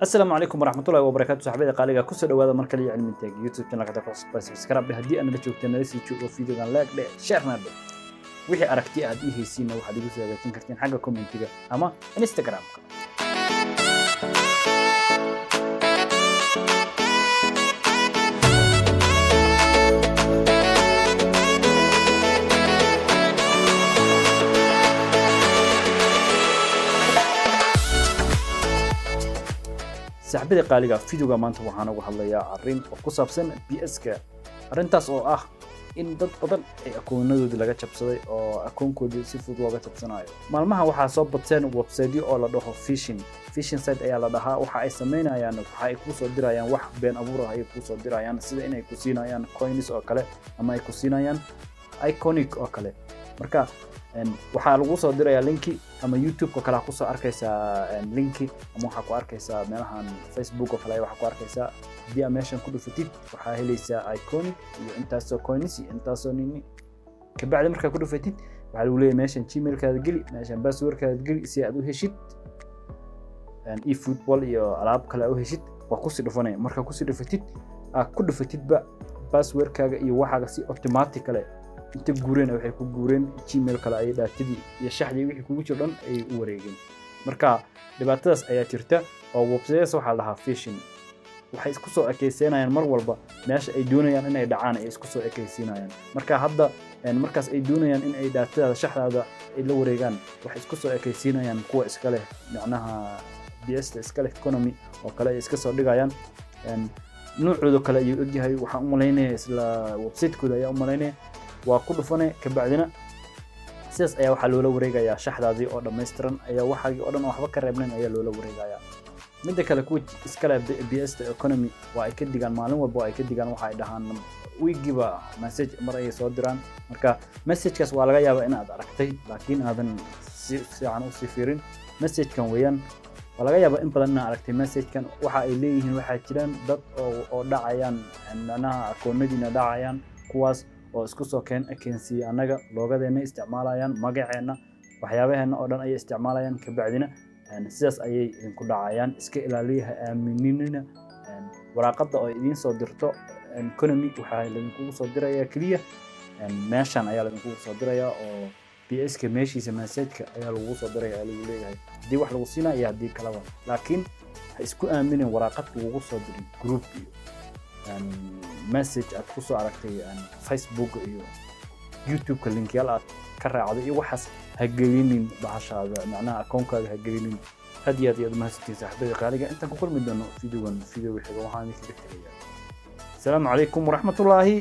Asalaamu calaykum waraxmatullahi wabarakaatu. Saxibada qaaliga, kusoo dhawaada mar kale iyo Cilmi Tech YouTube channelka. Ku cusub, subscribe dheh. Haddii aad nala joogta, nala sii joogo, videogan like dheh, share-na dheh. Wixii aragti aad ii haysiinna waxaad igu soo hagaajin kartiin xagga commentiga ama Instagram-ka. Saaxiibada qaaliga, videoga maanta waxaan uga hadlayaa arrin oo ku saabsan PS-ka, arrintaas oo ah in dad badan ay akoonadoodii laga jabsaday oo akoonkoodii si fudud looga jabsanayo. Maalmaha waxaa soo bateen websiteyo oo la dhaho phishing. Phishing site ayaa la dhahaa. Waxa ay sameynayaan, waxa ay kusoo dirayaan wax been abuur ah ayay kusoo dirayaan, sida inay ku siinayaan coins oo kale ama ay ku siinayaan iconic oo kale. Marka waxaa lagu soo dirayaa linki, ama YouTube oo kale aa kusoo arkaysaa linki, ama waxaa ku arkaysaa meelahan Facebook oo kale waxaa ku arkaysaa, haddii aad meeshan ku dhufatid waxaa helaysaa iconic iyo intaasoo coins iyo intaasoo nini. Kabacdi markaa ku dhufatid, waxaa lagu leeyahay meeshan Gmailkaada geli, meeshan passwordkaada geli si aad u heshid eFootball iyo alaab kale aad u heshid. Waa kusii dhufanaya. Markaa kusii dhufatid, aad ku dhufatidba passwordkaaga iyo waxaaga, si automatically inta guureen waxay ku guureen Gmail kale ayay datadii iyo shaxdii wixii kugu jiro dhan ayay u wareegeen. Marka dhibaatadaas ayaa jirta oo websiteyadaas waxaa la dhahaa phishing. Waxay isku soo ekeysiinayaan mar walba meesha ay doonayaan inay dhacaan ay isku soo ekeysiinayaan. Marka hadda markaas ay doonayaan in ay datadaada, shaxdaada ay la wareegaan, waxay isku soo ekeysiinayaan kuwa iska leh, macnaha PS-ta iska leh, Konami oo kale ay iska soo dhigayaan. Noocooda kale ayuu egyahay, waxaan u malaynaya isla website-kooda ayaa u malaynaya. Waa ku dhufane, kabacdina sidaas ayaa waxaa loola wareegayaa shaxdaadii oo dhammaystiran ayaa, waxaagii oo dhan oo waxba ka reebnayn ayaa loola wareegayaa. Midda kale, kuwa iskale PS-ta Konami waa ay ka digaan maalin walba, waa ay ka digaan. Waxa ay dhahaan wiigiiba message mar ayay soo diraan. Marka messagekaas waa laga yaabaa in aad aragtay, laakiin aadan si fiican usii fiirin. Messagekan weeyaan, waa laga yaabaa in badan inaad aragtay messagekan. Waxa ay leeyihiin, waxaa jiraan dad oo dhacayaan, macnaha akoonadiina dhacayaan, kuwaas oo isku soo keensiiyey annaga, loogadeena isticmaalayaan, magaceenna, waxyaabaheena oo dhan ayay isticmaalayaan, kabacdina sidaas ayay idinku dhacayaan. Iska ilaaliya, ha aamininina waraaqadda oo idiin soo dirto Konami. Waxaa laidinkugu soo dirayaa keliya meeshan ayaa laidinkugu soo dirayaa oo PS-ka meeshiisa messageka ayaa lagugu soo diraya, ayaa lagu leeyahay haddii wax lagu siinaya iyo haddii kaleba. Laakiin ha isku aaminin waraaqad lagugu soo diray group iyo message aad kusoo aragtay Facebook iyo YouTube-ka, linkyaal aad ka raacday iyo waxaas. Ha gelinin bahashaada, macnaha akoonkaaga ha gelinin. Aad iyo aad iyo aad umahadsantihiin, saaxiibada qaaliga. Intaan ku kulmi doono videogan video xiga, waxaan idinkaga tegayaa asalaamu calaykum waraxmatullaahi.